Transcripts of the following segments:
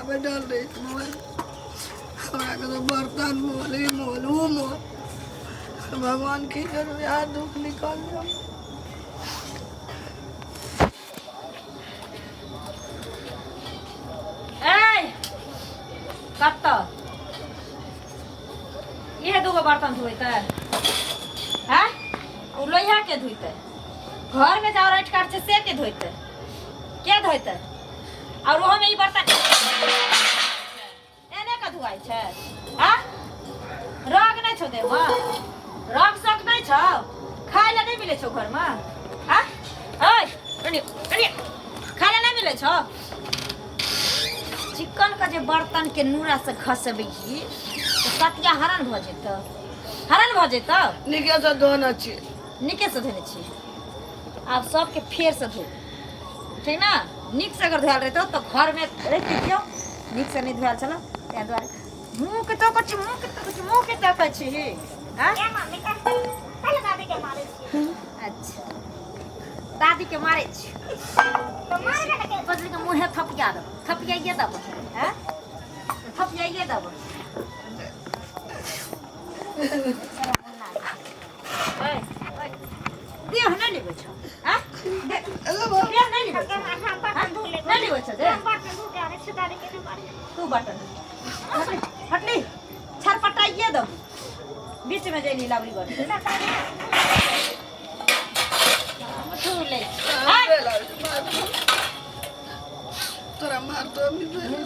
बैठल रहै छै मोबाइल। हमरा के तऽ बर्तन मोल, ई मोल, ऊ मोल। भगवान की करू, इएह दुःख निकल जाउ। ए कतऽ इहे दूगो बर्तन धोइतै हैं? ओ लोहिया के धोइतै? घर में जाओ राइट काट छै से के धोइतै? के धोइतै? और ओहो में ई बर्तन एने का धुआइ छै आ रग नहि छौ देहमे, रग सग नहि छौ, खाय लए नहि मिलै छौ घरमे? आ ओइ कनि कनि खाय लए नहि मिलै छौ? चिकन के जे बर्तन के नूरा से घसबही तऽ सतिया हरण भऽ जेतौ, हरण भऽ जेतौ। नीकेसँ धोने छी। नीकेसँ धोने छी। आब सबके फेरसँ धो, ठीक ने? नीकसँ अगर धोआल रहितौ तऽ घरमे रहितै केओ। नीकसँ नहि धोआल छलौ ताहि दुआरे मुँहके तकै छी, मुँहके तकै छी, मुँहके तकै छी। आँय? अच्छा, दादीके मारै छी? बजली के मुँहे थपिया देब, थपियाइए देब। आँय, थपियाइए देब। देह नहि लेबै छौ? आँय? देह नहि लेबै छौ? नहि लेबै छौ देह? तू बटन हटली, छरपटाइए दब। बीचमे जैली लाबरी बन लै। तोरा मारतो।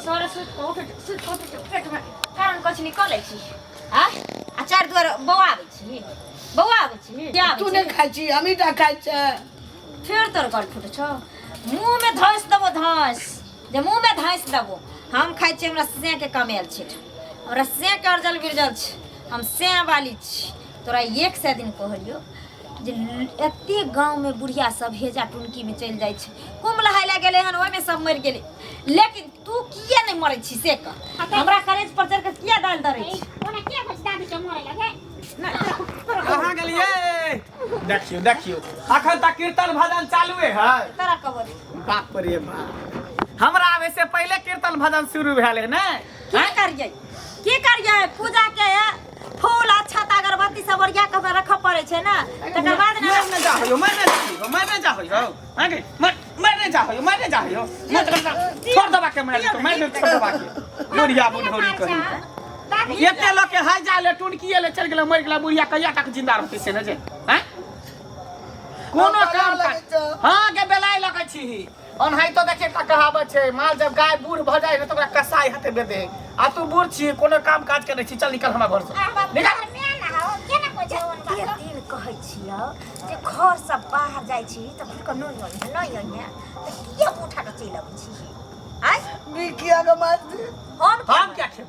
सारे सुति कऽ उठै, सुति कऽ उठै पेटमे कारण कछि निकलै छी। आँय, आ चारि दुआर बौआ आबै छी, बौआ आबै छी। तू नहि खाइ छी, हमही टा खाइ छै। फेर तोर गल फुटै छौ। मुँहमे धँसि देबो, धँसि जे मुँहमे धँसि देबो। हम खाइ छी, हमरा सेके कमायल छै, हमरा सेके अरजल बिरजल छै, हम से वाली छी। तोरा 100 दिन कहलियौ जे एते गाँवमे बुढ़िया सब हेजा टुनकीमे चलि जाइ छै, कुम्भ नहाय लए गेलै हन, ओहिमे सब मरि गेलै, लेकिन तू किया नहि मरै छी से कह। हमरा करेज पर चढ़ि कऽ किया दालि दरै छी? कहाँ गेलियै? देखियौ देखियौ, अखन तक कीर्तन भजन चालुए है। तोरा कबर बाप रे बाप, हमरा आबै से पहिले कीर्तन भजन शुरू भेल है ने? की करियै, की करियै? पूजा के फूल, अक्षत, अगरबत्ती सब ओरिया के हमरा रखऽ पड़ै छै ने, तकर बाद ने। मरने जा हो, मरने जा हो, मरने जा हो, आगे मर, मरने जा हो, मरने जा हो। मत छोड़ दबा के मार तो मार छोड़ दबा के। बुढ़िया बुढ़ौरी कही एते लोग के हाय जा ले टुनकी ले चल गेलै, मर गेलै। बुढ़िया कहिया तक जिंदा रहतै से ने जे हैं कोनो काम काज। हाँ के बेलाय लगै छी ओनाहितो। देखिए, एकटा कहावत छै, माल जब गाय बूढ़ भऽ जाइ ने तऽ ओकरा कसाई हाथे बेदे। आ तू बूढ़ छी, कोनो काम काज के नहि छी। चल निकल हमरा घर से, निकल। एते दिन कहै छियौ जे घरसँ बाहर जाइ छी तऽ घुरि कऽ नहि अइहे, नहि अइहे, तऽ किया उठा कऽ चलि अबै छी? आँय? बिकिया के मार दे। हम हम क्या खेब?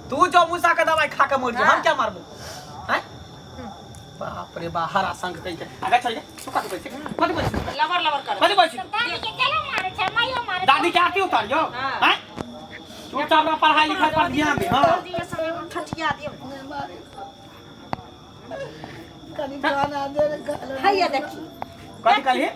तू जो मूसा के दवाई खा के मर जो, हम क्या मारबो? हैं, बाप रे बा, हरा संग कहि के आगा चल जा। तू कथी बोल छी, कथी बोल छी? लबर लबर कर। कथी बोल छी? दादी के आरती उतारियो। हाँ। हैं, चुपचाप अपना पढ़ाई लिखाई पर ध्यान दे। हाँ। ठठिया दियौ। नहि मारे, कनि खाना दे रे, खा लेबै। हैया देखी। कथी कहली?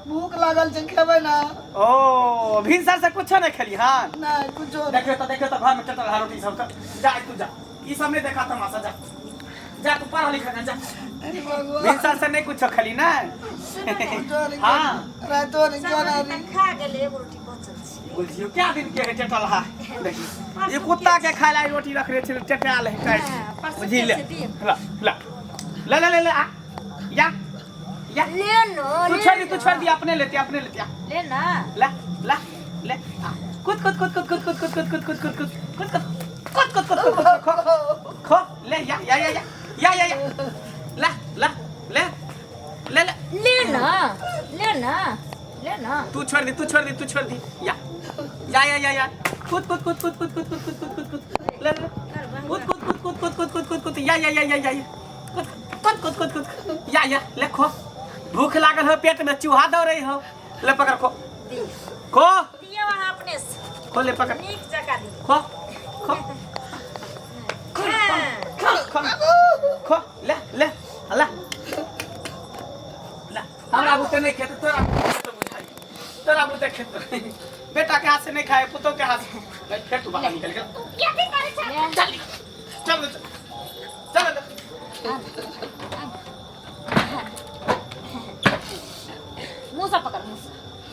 भूख लागल छै, खेबै ना? ओ भिनसर से कुछो नहीं खेली? हाँ। नहि, कुछो नहि। देखियो तो, देखियो तो, घर में टटल रोटी सब तो। जा तू जा, ई सब नहीं देखा तमाशा। जा जा, तू पढ़ा लिखा कर जा। अरे भगवान। भिनसर से नहीं कुछो खेली ना? कुछो नहि। हाँ। रातो नहि खाना सब रे। खा गेलै, एगो रोटी बचल छै। बुझियो क्या दिन के है टटल हा। देखी, ये कुत्ता के खाए ला रोटी रख रहे छे, टटाल है काट। हाँ, परसों बुझी ले। के दिन। ला ला ले ले ले ले, आ या या। ले न। तू ले छोड़ दे, तू न। छोड़ दी, अपने लेती, अपने लेती, आ। ले ना। ला ला ले, आ। कूद कूद कूद कूद कूद कूद कूद कूद कूद कूद कूद कूद कूद कूद कूद कूद कूद कूद, खो खो, ले, या या या या या या या, ला ला, ले ले ले। ले ना, ले ना, ले ना। तू छोड़ दे, तू छोड़ दे, तू छोड़ दे। या या या या या, कूद कूद कूद कूद कूद कूद कूद कूद कूद कूद कूद, ले ले, कूद कूद कूद कूद कूद कूद कूद कूद कूद, या या या या या या, कूद कूद कूद कूद कूद, या या, ले खो। भूख लागल हो, पेट में चूहा दौड़े हो। ले पकड़, खो खो। दियौ अहाँ अपने से। खो, ले पकड़। नीक जकाँ दियौ। खो खो। हाँ। खो खो खो, ले ले ला ला। हमरा बुते नहीं खेत, तोरा बुते बुझाई, तोरा बुते खेत। बेटा के हाथ से नहीं खाए, पुतोह के हाथ से। नहीं, फिर तू बाहर निकल गेल। तू कथी करै छै? चल चल चल चल। मुँह से पकड़, मुँह से।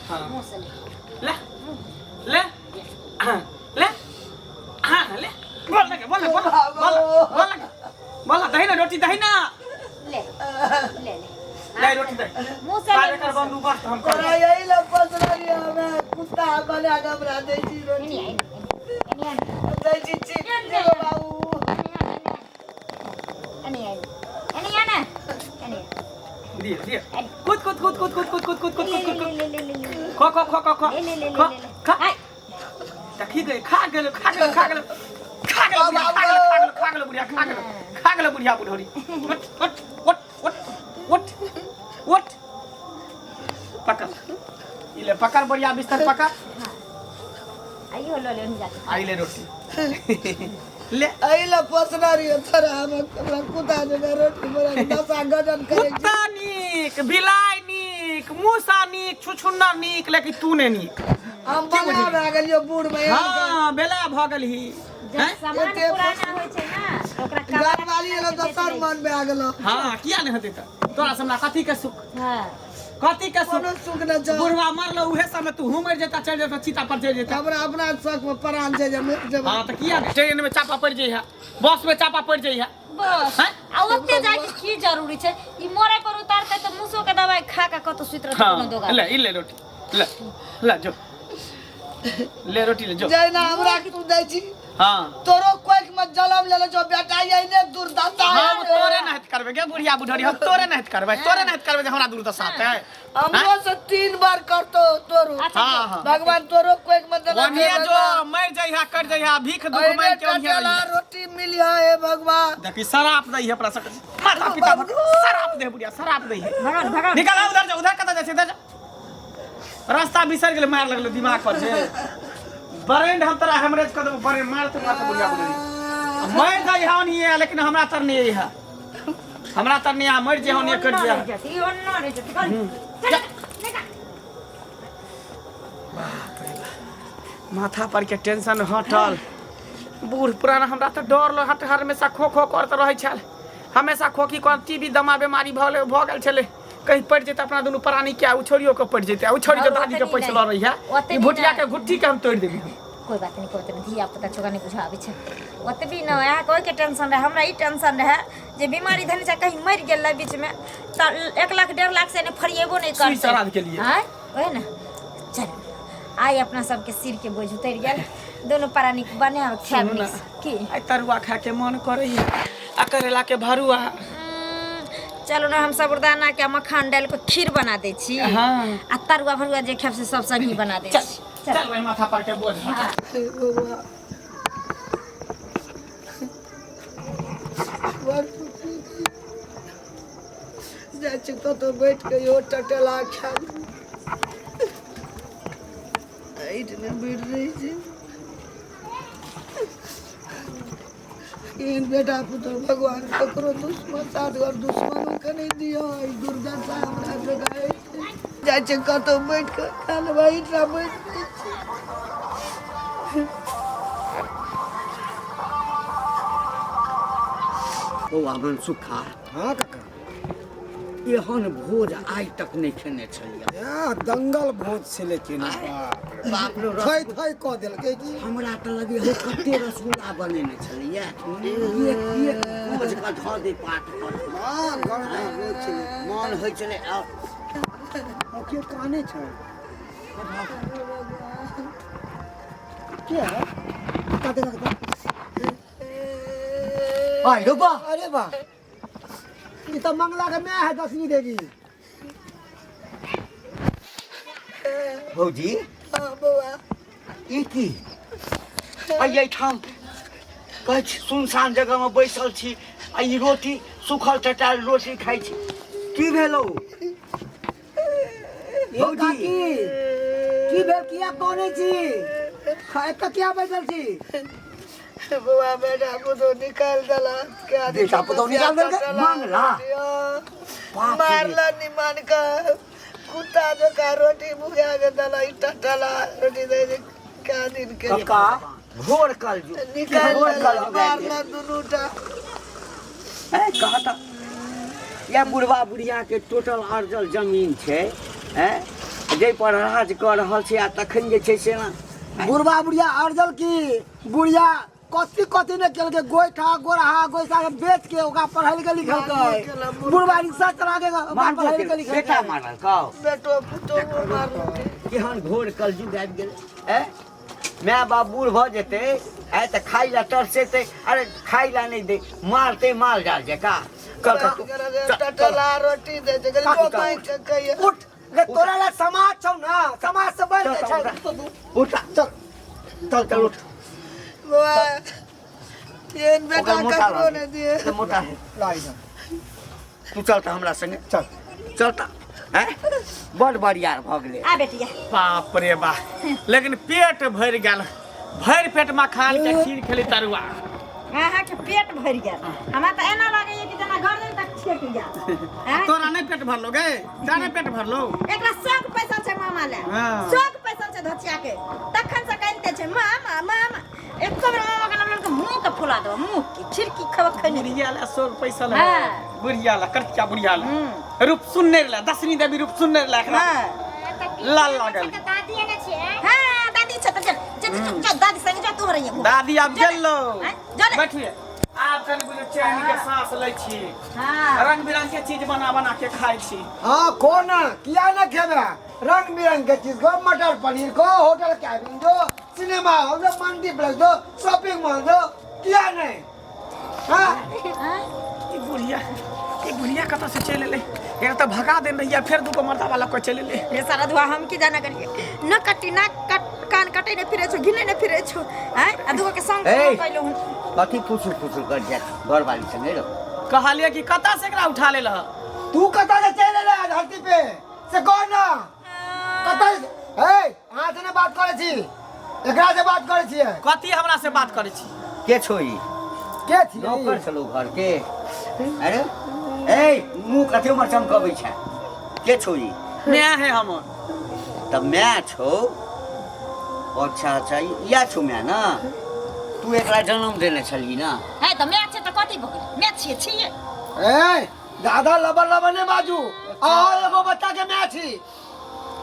हाँ। मुँह से ले। ले ले, हाँ, ले, हाँ, ले। बोल लगे, बोल बोल बोल बोल लगे, बोल। दही ना रोटी, दही ना। ले ले ले, ले रोटी दे। मुँह से ले। कार्यक्रम बंद बस हम तोरा कर यही ला पसरल ये हमे कुत्ता बना के हमरा दै छी रोटी। एनी एनी एनी दै छी चिकन देबो बाबू। एनी एनी एनी एनी एनी। दिए दिए, कूद कूद कूद कूद कूद कूद कूद कूद कूद ले कूद कूद। ले ले ले ले खो खो खो खो खो। ले ले ले खो ले ले। खा। आय। देखी गए, खा गेलो खा गेलो खा गेलो खा गेलो बुढ़िया, खा गेलो खा गेलो खा गेलो बुढ़िया, खा गेलो खा गेलो बुढ़िया बुढ़ोरी। उठ उठ उठ उठ उठ उठ, पकड़ ई ले, पकड़ बढ़िया बिस्तर पकड़। आइयो लो ले जाके। आई ले रोटी ले। एहि ला पसरल ये तोरा हमे हमरा कुत्ता जकाँ रोटी बना के दशा गजन करै छी। कुत्ता नीक, बिलाइ नीक, मूसा नीक, छुछुन्नर नीक, लेकिन तू ने नीक। हम बना भए गेलियो बूढ़ में। हाँ, बेला भऽ गेलही। जब सामान एते पुराना होइ छै ना तऽ ओकरा कपड़ा घरवाली एलो दोसर मन भए गेलो। हाँ, किया नहि हेतै? तऽ तोरा से हमरा कथी के सुख? हाँ। कथी के सुख? कोनो सुख नहि छै। बुढ़वा मरलो उहे समय तू मरि जेता, चलि जेता, चिता पर चलि जेता। हमरा अपना शौक में प्राण छै जे मरि जेबै। हाँ, तऽ किया नहि? ट्रेन में चापा पड़ि जइहे, बस में चापा पड़ि जइहे। बस हैं? आ ओते जाके की जरूरी छै? ई मरे पर उतारतै तऽ मूसो के दवाई खा के कतौ सुति रहतै कोनो हाँ दोगा। ले ई ले रोटी ले, ले जो, ले रोटी ले जो। जहिना हमरा तू दै छी, हाँ, तोरो कोख में जलम लेले छौ बेटा, एहने दुर्दशा। हम तोरे नाहित करबै गे बुढ़िया बुढ़री, हम तोरे नाहित करबै, तोरे नाहित करबै जे हमरा दुर्दशा हेतै। हमरो से 3 बार करतो तोरो। अच्छा। हाँ हाँ। भगवान तोरो कोख में देला। ओनिये जो मरि जइहा, कटि जइहा, भीख दुख मांगि के ओनिये टटेला रहिहा। रोटी मिलिया हे भगवान। देखी, शराप दै है अपना सब माता पिता भर शराप दे, बुढ़िया शराप दै है। भगवान भगवान। निकल आ, उधर जा, उधर कतऽ जाइ छै? इधर जा। रास्ता बिसरि गेलै, मार लगलै दिमाग पर छै बरेंड। हम तोरा हेमरेज कऽ देबो, बरेंड मारते मारते बुढ़िया बुढ़ी मरि जाइ है ओनिये, लेकिन हमरा तर नहि है, हमरा तर नहि है, मरि जाइ ओनिये, कटि ओन्ना जाइ। रहि जेतै, ई ओन्ना रहि जेतै। चल, चल, निकाल। माथा पर के टेंशन हटल। बूढ़ पुराना हमरा तऽ डर लग हट, हमेशा खो खो करैत रहै छल, हमेशा खोखी कर। टीबी दमा बेमारी भऽ भऽ गेल छलै, कहीं पड़ि जेतै अपना दुनू प्राणी के, आ ओ छोड़ियो के पड़ि जेतै, आ ओ छोड़ि के और दादी के ओतनी पैसा नहि। लऽ रही है। ओतनी ई भुटिया नहि। के घुट्ठी के हम तोड़ि देबै। कोई बात नहीं, कोई बात नहीं, धिया पुता छोकरा नहीं बुझाबै छै ओतबी न। अहाँके ओहिके टेंशन रहै, हमरा ई टेंशन रहै जे बीमारी धनी छै, कहीं मरि गेल रहै बीचमे तऽ 1 लाख 1.5 लाख से नहि फरिएबो नहि सुई करतै। श्राद्ध के लिए। आँय, ओहे ने। चल, आइ अपना सबके सिर के बोझ उतरि गेल। दोनों प्राणी बनायब, खायब। सुनू ने। नीक से। की? आइ तरुआ खाय के मन करैया आ करेला के भरुआ। चलू ने, हम साबुदाना के मखान डालि कऽ खीर बना दै छी। हाँ। आ तरुआ भरुआ जे खायब से सब संगी बना दै चल। छी, चल। चल, ओहि माथा पर के बोझ हटा। हे भगवान, बड़ दुखी छी। जाइ छी कतौ बैठ के इहो टटेला खायब। एहिठिना बैठ रहै छै। एहन बेटा पुतोह भगवान ककरो दुश्मन, सात घर दुश्मनो के नहि दिअ। ई दुर्दशा हमरा जगह जाइ छै, कतौ बैठ के खा लेबै। एहिठिना बैठ रहै छी। बौआ मनसुखा। हाँ काका। एहन भोज आइ तक नहि खेने छलियै। ए, दंगल भोज छलै कि ने। बाप रे। थै थै कऽ देलकै की। हमरा तऽ लगे हो कते रसगुल्ला बनेने छलियै, एक एक भोज के धऽ दे पात पर। हाँ, गड़बड़ भोज छलै। मन होइ छलै आ आ के कानै छै के है? काते काते। आइ रे बा। अरे वाह, ई तऽ मंगला के my है दशमी देवी। भौजी। हाँ बौआ। ई की आ एहिठाम कहै छी, सुनसान जगहमे बैसल छी आ ई रोटी, सुखल चटायल रोटी खाइ छी, की भेलौ यौ भौजी? काकी, की भेल? किया कानै छी? एतऽ किया बैसल छी? बौआ, बेटा पुतोह निकालि देलक। बेटा पुतोह निकालि देलकै? मंगला? बाप रे। मारल निमन के। कुत्ता जकाँ रोटी भुगा के देला ई टटला रोटी दै छै कए दिन के कक्का घोर कलयुग निकालि घोर देला कलयुग आबि गेल। मारला दुनू टा हैं, कहत या बुढ़वा बुढ़िया के टोटल अर्जल जमीन छै हैं जाहि पर राज कऽ रहल छै आ तखन जे छै से ना बुढ़वा बुढ़िया अर्जल की बुढ़िया कथी कथी ने केलकै गोइठा गोरहा गोइठा के बेच के ओकरा पढ़ल के लिखलकै बुढ़वा रिक्शा चला के ओकरा मारबो पढ़ल के केलकै, लिखलकै बेटा मारल कहो बेटो पुतोहु मारलकै केहन घोर कलयुग आबि गेलै ऐं माय बाप बूढ़ भऽ जेतै आइ तऽ खाइ लए तरसेतै अरे खाइ लए नहि दे मारतै माल जाल जकाँ चल चल तू, चल, चल। टटला रोटी दै छै काटू, जो मांगि के कहिए उठ रे तोरा ला समाज छौ ना समाज से बढ़ के चल, छै उठ चल चल चल उठ बौआ एहन बेटा ओकर मोटा ककरो रहतै। नहि दिए तऽ मोटा है लाई ना तू चल तऽ हमरा संगे चल चल तऽ हैं बड़ बरियार भऽ गेलै आ बेटिया बाप रे बा लेकिन पेट भरि गेल भरि पेट मखान के खीर खेली तरुआ अहाँके पेट भरि गेल हमरा तऽ एना लागैए कि जेना गर्दन तक छेक गेल आँय? तोरा नहि पेट भरलो गे तोरा नहि पेट भरलो एकरा शौक पैसा छै मामा ले हाँ। शौक पैसा छै धचिया के तखन से कानिते छै मामा मामा एको बेर मामा के नाम लऽ के मुंह के फुला देबो मुंह के खिड़की खब खैने बुढ़िया ला सोग पैसा ला हाँ। बुढ़िया ला करतिया बुढ़िया ला हम्म। रूप सुनने ला दसनी देवी रूप सुनने ला एकरा हाँ लाल लागल हाँ दादी छै तऽ चल चल चल चल दादी संगे जा तू रहिए दादी आब गेल लो आँय, जो ने। बैठिए आब कनि बुझू चैन के सांस लै छी हाँ रंग बिरंग के चीज बना बना के खाइ छी हाँ को ना किया ना खेबे रंग बिरंग के चीज को मटर पनीर को होटल कैबिन जो सिनेमा हॉल जो मल्टीप्लेक्स जो शॉपिंग मॉल जो किया नहीं हाँ ई बुढ़िया ई बुढ़िया कतऽ से चलि एलै एकरा तऽ भगा देने रहियै फेर दूगो मर्दा वाला कोइ चलि एलै रे सारा धुआ हम की जाना करिए न कटी ना कट कान कटे ने फिरे छो घिने ने फिरे छो हैं आ दुगो के संग ए! कइलो हन कथी फुसुर फुसुर कर जात घरवाली संगे रहो कहलियै कि कतऽ से एकरा उठा लेल तू कतऽ से चलि एलै धरती पे से कह ना कतऽ से ए अहाँ से नहि बात करै छी एकरा से बात करै छियै कथी हमरा से बात करै छी के छो ई के छी नौकर छलो घर के अरे ए मुँह कथी उमर चमकबै छै के छो ई माय है हमर तऽ माय छौ अच्छा अच्छा इएह छौ माय ने तू एकरा जन्म देने छलही ने है तऽ माय छै तऽ कथी भऽ गेलै माय छियै छियै ए दादा लबर लबर नहि बाजू अहाँ एगो बच्चा के माय छी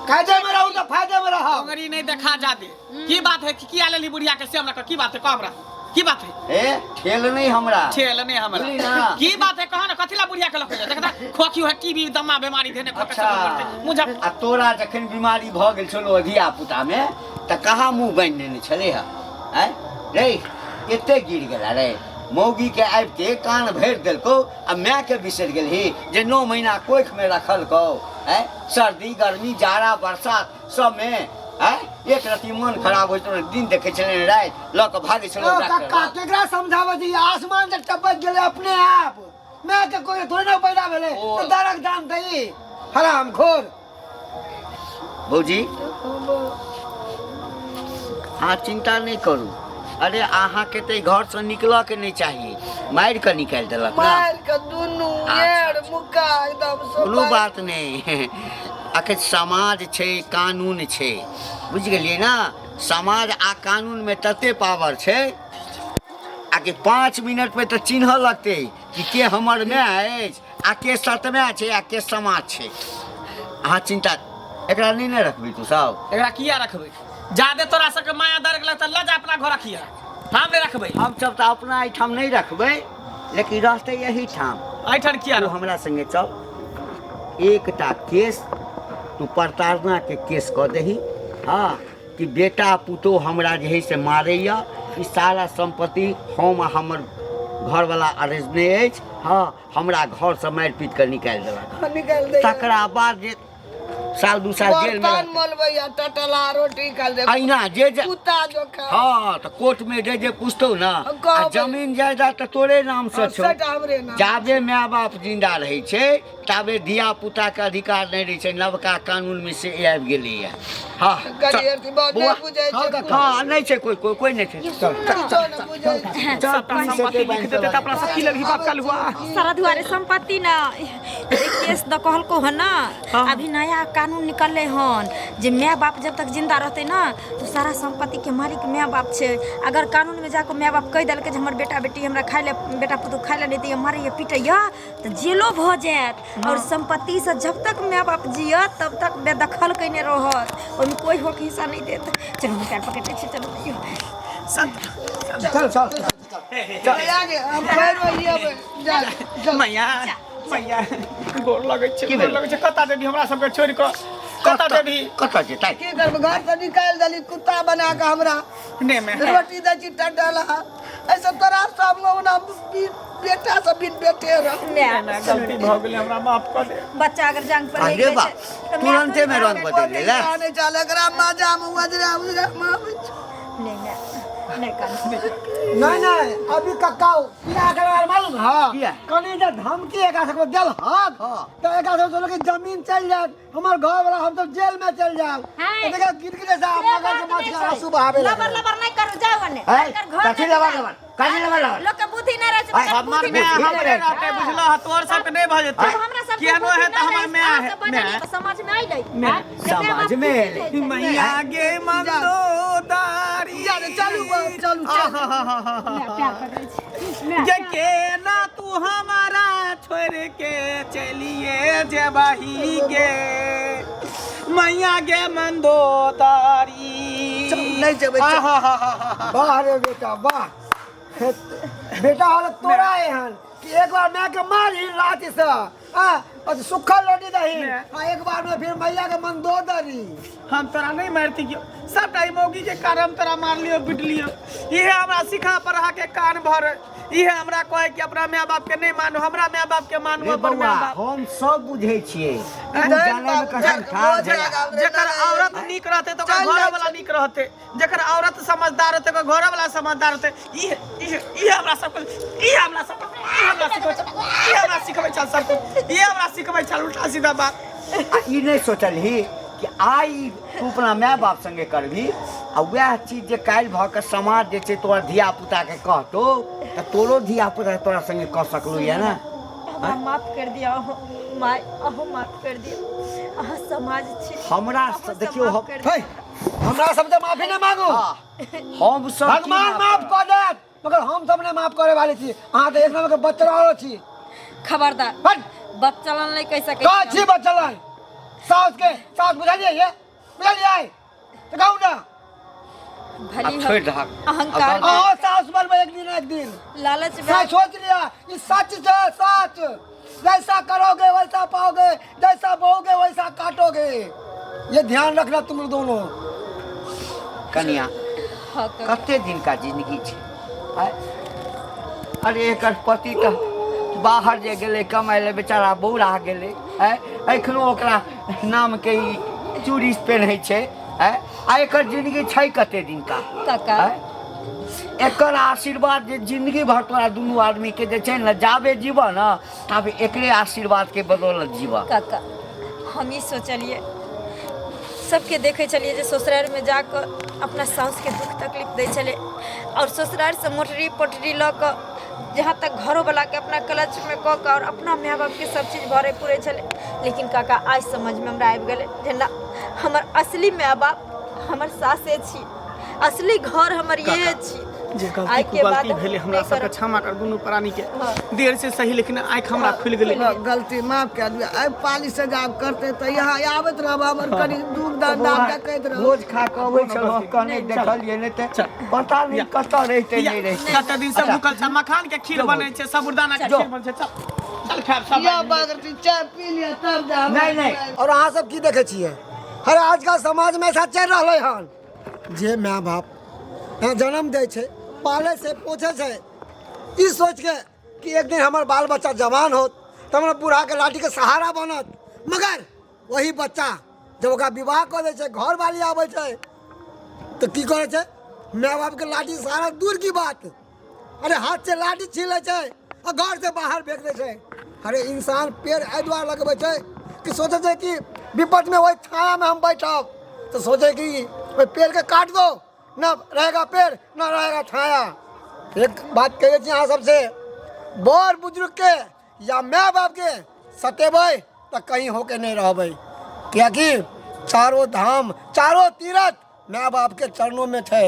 कायदे में रहू तऽ फायदे में रहब अंगरी नहीं देखा जादे की बात है कि किया लेली बुढ़िया के से हमरा कह, की बात है कह हमरा की बात है ए ठेल नहीं हमरा ठेल नहीं हमरा बुझली ना? की बात है कह ना कथी ला बुढ़िया के लऽ के जा देखता खोखी है टीबी दमा बीमारी धेने खोके अच्छा। सब करते मुझे आ तोरा जखन बीमारी भऽ गेल छलौ धिया पुता मे तऽ कहाँ मुँह बान्हि लेने छलै हँ आँय रे एते गिर गेला रे मौगी के आबिते कान भरि देलकौ आ मायके बिसरि गेलही जे 9 महीना कोखिमे रखलकौ आँय सर्दी गर्मी जाड़ा बरसात सबमे आँय एक रत्ती मन खराब होइ छलौ दिन देखै छलै राति लऽ कऽ भागै छलौ ओ डॉक्टर कक्का लग। केकरा समझाबै छी आसमान से टपक गेलै अपने आप माय के कोई थोड़े ना पैदा भेलै ओ। तऽ दरक दाम दही हराम खोर भौजी अहाँ चिन्ता नहि करू अरे अहाँके तऽ घरसँ निकलऽके नहि चाही मारि कऽ निकालि देलक ने मारि के दुनू अच्छा, एड़ मुक्का एकदम कोनो सोपा बात नहि अखन समाज छै कानून छै बुझि गेलियै ने समाज आ कानूनमे तते पावर छै आ कि 5 मिनटमे तऽ चिन्हऽ लगतै कि के हमर माय अछि आ के सतमाय छै आ के समाज छै अहाँ चिन्ता एकरा नहि ने रखबी तू सब एकरा किया रखबै जादे तोरा सबके माया दर गेलै तऽ लऽ जा अपना घर रखिया हम नहि रखबै हम सब तऽ अपना एहिठाम नहि रखबै लेकिन रहतै एहिठाम एहिठाम किया तू रहबै हमरा संगे चल एकटा केस तू प्रताड़नाके केस कऽ दही हँ कि बेटा पुतोह हमरा जे है से मारैया ई सारा सम्पत्ति हम आ हमर घरवला अरेजने अछि हँ हमरा घरसँ मारि पीट कऽ निकालि देलक निकालि दैया तकरा बाद जे साल दू साल जेल में बर्तन रहतै। मलबैया टटला रोटी खा ले अहिना जे जे कुत्ता जोखा हाँ तऽ कोर्ट में जे जे पूछतौ ना हम कहबै। आ जमीन जायदाद तऽ तोरे नाम से छौ सट हमरे नाम जाबे माय बाप जिंदा रहै छै ताबे धिया पुता के अधिकार नहि रहै छै नवका कानून में से आबि गेलैया हाँ करियर थी बहुत बौआ, नहि बुझै छै हाँ नहि छै कोई कोई कोई नहि छै चल किछो नहि बुझै छै सबटा संपत्ति लिख देते तऽ अपना सब की लेबही बाप कल हुआ सारा दुआरे संपत्ति ना एक केस द कहलको है ना हाँ। अभी नया कानून कानून निकललै हन जे माय बाप जब तक जिंदा रहतै ने तो सारा सम्पत्तिके मालिक माय बाप छै। अगर कानूनमे जाकऽ माय बाप कहि देलकै जे हमर बेटा बेटी हमरा खाइ लए, बेटा पुतहु खाइ लए नहि दैए, मारैए पीटैए, तऽ जेलो भऽ जायत। आओर सम्पत्तिसँ जब तक माय बाप जियत तब तक बेदखल कयने रहत, ओहिमे कोइ हक हिस्सा नहि देत। चलू, हम पैर पकड़ि लै छी, चलू। चल चल। हम फेर अयबै, जा जा। मैया, मैया, गोर लगै छै। की गोर भेल? लगै छै। कतऽ देबी हमरा सबके छोड़ि कऽ? कतऽ देबी? कतऽ जेतै? की करबै, घर से निकालि देली कुत्ता बना कऽ हमरा। ने मे रोटी दै छी टटल। ऐसे तोरा सब ओना बेटा सब बिन बेटे रह। माय, ने, गलती भऽ गेलै, हमरा माफ कऽ दे। बच्चा अगर जांग पर लागि अरे जाइ बा, छै तऽ माय तुरन्ते मे रंग बदलि गेलै। नहीं चल, एकरा मजा में उजरा उजरा माबै छै। नहि माय, नहि कानू। नहीं नहीं, अभी कक्का किया करे मालूम है? किया? कनी जे धमकी एकरा सबके देल हक तऽ एकरा सब सोचलक कि जमीन चलि जायत, हमर घर वाला, हम सब जेल में चलि जायब। हाय। तऽ देखा गिर गिर साहब से मगर बात के माछ नहि के छै। आंसू बहावे लबर लागल। लबर नहि करू, जाउ ओने। है? एकर घर कथी नहि लबर जाउ। लबर? कथी लबर लबर? लोक के बुद्धि नहि रहै छै, हाय, तकर हमर बुद्धि माय नहि हमरे रहै छै। रहतै, बुझलह? तोहर सबके नहि भऽ जेतै। आब हमरा सबके केहनो बुद्धि है तऽ नहि हमर रहै माय छै, है। अहाँ सब बजलियै माय तऽ समझ मे अयलै। माय। आँय? जे माय बाप समाज मे बुद्धि एलै। रहै छै। मैया गे मंदोदारी। जा रे, चलू बा, चलू चलू। माय, प्यार पकड़ै छी। माय, जे केना तू हमारा छोड़ के चलिए जेबही गे मैया गे मंदोदारी। चल, नहि जेबै, चल। आहाहाहा। वाह रे बेटा वाह। बेटा होल तोरा एहन कि एक बार माय के मारही लाठी से आ और सुखल रोटी दही आ एक बार में फिर मैया के मन दो दरी। हम तोरा नहीं मारती क्यों? सबटा ई मौगी के कारण हम तोरा मारलियो पिटलियो। इहे हमरा सिखा पढ़ा के कान भर, इहे हमरा कहे कि अपना माय बाप के नहीं मानो, हमरा माय बाप के मानो, रे अपन बौआ, माय बाप। हम सब बुझै छियै, तू जानै मे कसम ठाढ़ भेला। जेकर औरत नीक रहते तऽ ओकर चल घर जाइ वाला नीक रहते, जेकर औरत समझदार रहते ओकर घर वाला समझदार रहते। ई ई ई हमरा सबके, ई हमरा सबके, ई हमरा सिखबै छल, ई हमरा सिखबै छल सबके, ई हमरा सिखबै छल उल्टा सीधा बात। आ ई नहि सोचलही कि आइ तू अपना माय बाप संगे करबही आ वएह चीज जे काल्हि भऽ कऽ समाज जे छै तोहर धिया पुताके कहतौ तऽ तोरो धिया पुता तोरा संगे कऽ सकलू यऽ ने? हमरा माफ कर दिया अहूँ माय, अहूँ माफ कर दिया। अहाँ समाज छी। हमरा अहूँ सब देखियौ माफ हम कर दिअ। हे, हमरा सब से माफी नहीं मांगू। हाँ, हम सब की भगवान माफ कऽ देत, मगर हम सब नहीं माफ करे वाले छी। अहाँ तऽ एक नंबर के बच्चा रहो छी। खबरदार, हट। बच्चलन नहि कहि सकै का छी। छी बच्चलन? सास के सास बुझलियै ये, बुझलियै तऽ कहू ना। भली आब हम छोड़ि दहक। अहंकार आब अहाँ सास बनबै एक दिन एक दिन। लालच में सच सोच लिया, ये सच है, सच। जैसा करोगे वैसा पाओगे, जैसा बोओगे वैसा काटोगे, ये ध्यान रखना तुम लोग दोनों। कनिया, हाँ, काका। कते दिन का जिंदगी छै? आँय? अरे एकर पति तऽ बाहर जे गेलै कमाइ लए, बेचारा बौरा गेलै। आँय, एखनो ओकरा नामके ई चूड़ी पेन्है छै। आँय, आ एकर जिंदगी छै कते दिन का? काका। आँय? एकर आशीर्वाद जे जिंदगी भर तोरा दुनू आदमी के जे छै ने, जाबे जीबह ने ताबे एकरे आशीर्वाद के बदौलत जीबह। काका, हम ई सोचलियै, सबके देखै छलियै जे ससुरारिमे जाकऽ अपना साउसके दुःख तकलीफ दै छलै आओर ससुरारिसँ मोटरी पोटरी लऽ कऽ जहाँ तक घरोवलाके अपना क्लचमे कऽ कऽ आओर अपना माय बापके सब चीज भरै पुरै छलै। लेकिन काका, आइ समझमे हमरा आबि गेलै जे ना, हमर असली माय बाप हमर सासे छी, असली घर हमर इहे छी। जे गलती आइ के बाद कुगलती हम भेलै, हमरा नहि सबके करब। क्षमा कर दुनू प्राणी के। हाँ। देर से सही, लेकिन आँखि हमरा खुलि गेलै। गलती माफ कए दियौ। आइ पाली से जाब करते तऽ यहाँ आबैत रहब, हमर कनि दूर धंधा देखैत रहब। रोज खा कऽ अबै छलहुँ, कहने देखलियै नहि तऽ चल। पता नहि या। कतऽ रहितै या, नहि रहितै। कते दिन से भूखल छै, मखान के खीर बनै छै, साबुदाना के जो। खीर बनै छै। चल चल, खायब सब। या बागरती चाय पी लिअ तब जाब। नहि नहि। और अहाँ सब की देखै छियै? हर आजकल समाज में ऐसा चलि रहलै हन जे माय बाप यहाँ जन्म दै छै, पालै छै, पोसै छै, ई सोचि के कि एक दिन हमर बाल बच्चा जवान होत तऽ हमरा बूढ़ाके लाठीके सहारा बनत। मगर वही बच्चा जब ओकरा विवाह कऽ दै छै, घरवाली आबै छै तऽ की करै छै? माय बापके लाठी सहारा दूर की बात, अरे हाथ से लाठी छीन लै छै आ घर से बाहर फेंक दै छै। अरे इंसान पेड़ एहि दुआरे लगबै छै कि सोचै छै कि विपदमे ओहि छायामे हम बैठब, तऽ सोचै कि ओहि पेड़के काट दो, न रहेगा पेड़ न रहेगा छाया। एक बात कहै छी अहाँ सबसे, बड़ बुजुर्गके या माय बापके सतेबै तऽ कहीं होके नहि रहबै। कियाकि चारो धाम चारो तीर्थ माय बाप के चरणों में छै।